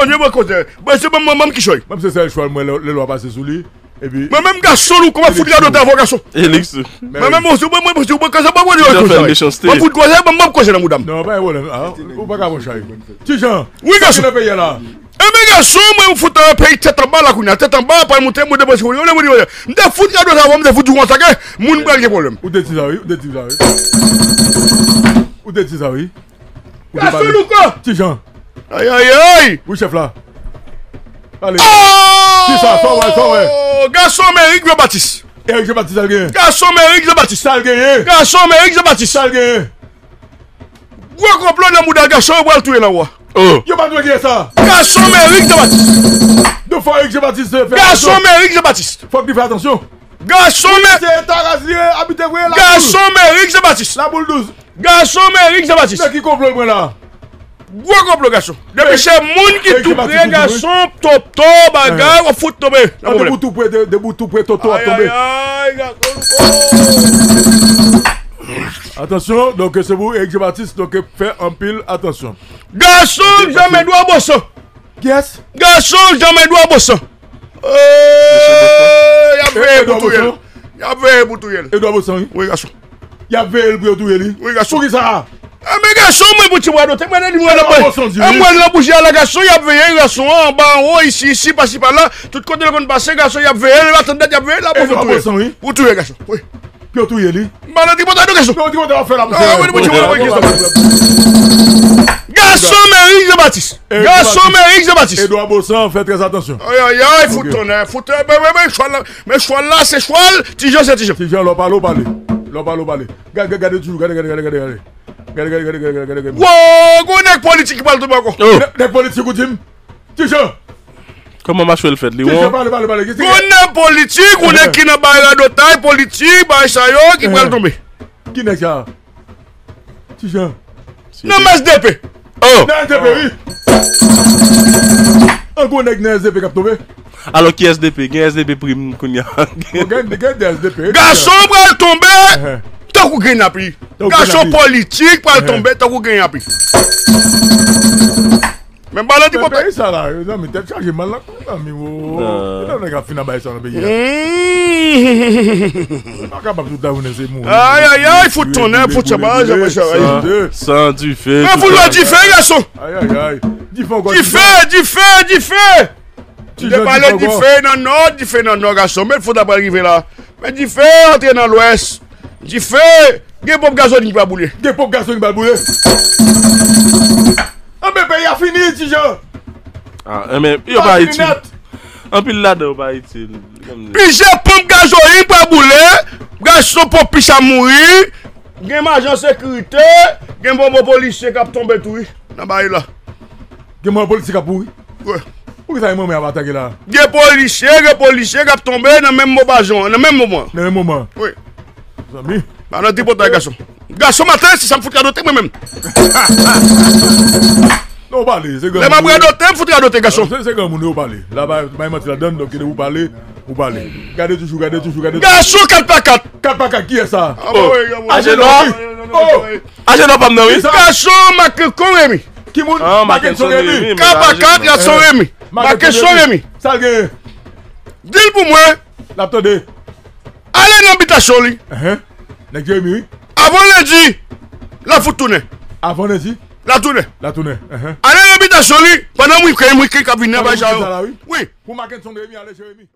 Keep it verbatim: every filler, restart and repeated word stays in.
koze, mwen koze. Mwen se mwen, mwen, mwen ki choy. Mwen se sèl chwal mwen lè lwa pase sou li. Epi mwen menm gason, nou kòman fout radòt avè w gason. Elix. Mwen menm, mwen, mwen, mwen, mwen, mwen, kòman mwen radòt avè w gason. Mwen fout koze, mwen, mwen koze nan mouda m. Non, pa gen pwoblèm. Ou pa ka pran chay. Ti Jan. Wi, gason. Nan peyi a la. Enben, gason, mwen, m fout, euh, peyi tèt anba la kounye a. Tèt anba, pa monte, monte, monte, monte, monte, monte. M te fout radòt avè w, m te fout di w konsa ke moun pral gen pwoblèm. Ou te di sa, wi. Ou te di sa, wi. Ou te di sa, wi. Ou te pale. Gason, louko. Ti Jan. Ay, ay, ay. Wi, chèf la. Pale. Oh! Ki sa, sa w wè, sa w wè? Gason, men Eric Jean Baptiste. Eric Jean Baptiste, sa l genyen? Gason, men Eric Jean Baptiste. Sa l genyen? Gason, men Eric Jean Baptiste. Sa l genyen? Gwo konplo nan mouda gason, yo pral touye nan wa. Oh. Yo pa dwe gen sa. Gason, men Eric Jean Baptiste. Donk fò Eric Jean Baptiste fè atansyon. Gason, men Eric Jean Baptiste. Fòk li fè atansyon. Gason, men. Se Taraz li abite vre la. Gason, men Eric Jean Baptiste. Laboul douz. Gason, men Eric Jean Baptiste. Nan ki konplo l pran la? Gwo konplo, gason. Depi se moun ki tou pre, gason, toto, bagay, w ap fout tonbe. Nan pwoblèm. Depi w tou pre, de- depi w tou pre, toto ap tonbe. Ay, ay, ay, gason, louko. Atansyon, donk se pou Eric Jean Baptiste, donk fè anpil atansyon. Gason, janm Edouard Bosan. Kiyès? Gason, janm Edouard Bosan. Euh, y ap veye pou touye l. Y ap veye pou touye l. Edouard Bosan, wi. Wi, gason. Y ap veye l pou yo touye li. Wi, gason. Poukisa? Enben, gason, mwen pou ti bwa dote, mwen nan li, mwen nan bouji a la, gason, y ap veye gason an, anba, anwo, isi, isi, pasi, pala, tout kote l konn pase, gason, y ap veye l, atann dat, y ap veye l, la, pou touye. Pou touye, gason. Wi. Pou yo touye li. M pa nan tripotay non, gason. Non, tripotay w ap fè la, monchè. Ah, wi, mwen, mwen, mwen, mwen, gason, men Eric Jean Baptiste. Gason, men Eric Jean Baptiste. Edouard Bosan, fè trè atansyon. Ay, ay, ay, fout tonnè, fout, men, men, men, chwal la, men chwal la, se chwal, Ti Jan, se Ti Jan. Ti Jan, lè w pale, w pale. Lè w pale, w pale. Gade, gade, gade toujou, gade, gade, gade, gade, gade. Gade, gade, gade, gade, gade, gade, gade. Wo, gwo nèg politik ki pral tonbe ankò. Nèg, nèg politik ou di m? Ti Jan. Kòman machwè l fèt, li won? Ti Jan, pale, pale, pale. Gwo nèg politik, ou nèg ki nan bay radotay, politik, bay sa yo, ki pral tonbe. Ki nèg sa? Ti Jan. Nan S D P. Oh! Nan S D P, wi. An gwo nèg nan S D P k ap tonbe. Alò ki S D P? Gen S D P prim kounye a. Bon, gen, gen de S D P. Gason pral tonbe tankou grenn lapli. Tankou grenn lapli. Gason politik pral tonbe tankou grenn lapli. Men pa nan ti pòpè. Peyi sa la, mezanmi, tèt chaje mal la, mezanmi, wo. Kilè nèg ap fin nan bagay sa nan peyi a? Pa kapab tout la jounen se mouri. Ay, ay, ay, fout tonnè, fout chavaj, chavaj, chavaj. San dife. Men fout la dife, gason. Ay, ay, ay. Dife ankò. Dife, dife, dife. Ti Jan, dife ankò. Dife nan nò, dife nan nò, gason. Men fout apral rive la. Men dife antre nan lwès. Dife, gen ponp gazolin ki pral boule. Gen ponp gazolin ki pral boule. Anben, peyi a fini, Ti Jan. Ah, enben, yo pa itil. Anpil ladan yo pa itil. Plizyè ponp gazolin pral boule. Gason, ponpis ap mouri. Gen ajan sekirite, gen bonbon polisye k ap tonbe tou, wi, nan bagay la. Gen mwen polisye k ap mouri. Wi. Poukisa e manman y ap atake la? Gen polisye, gen polisye k ap tonbe nan menm moman, nan menm moman. Nan menm moman. Wi. Zanmi. Pa nan tripotay gason. Gason maten, se sa m fout radote mwen menm. Non, ou pale, se granmoun. Lè m ap radote, m fout radote gason. Se, se granmoun yo pale. La, bay, bay manti ladann, donk, kite ou pale, ou pale. Gade toujou, gade toujou, gade toujou. Gason kat pa kat. Kat pa kat, kiyès sa? Ajenò. Oh! Ajenò pa m nan, wi. Gason Mackenson Remy. Ki moun? Mackenson Remy. Kat pa kat, gason Remy. Mackenson Remy. Sa l genyen? Di l pou mwen. L ap tande. Ale nan bitasyon li. Nèg Jeremi, wi. Avan lendi, l ap fout tounen. Avan lendi? L ap tounen. L ap tounen. Ale nan bitasyon li, pandan m wike, m wike k ap vin nan bay sa yo. Wi. Pou Mackenson Remy, ale Jeremi.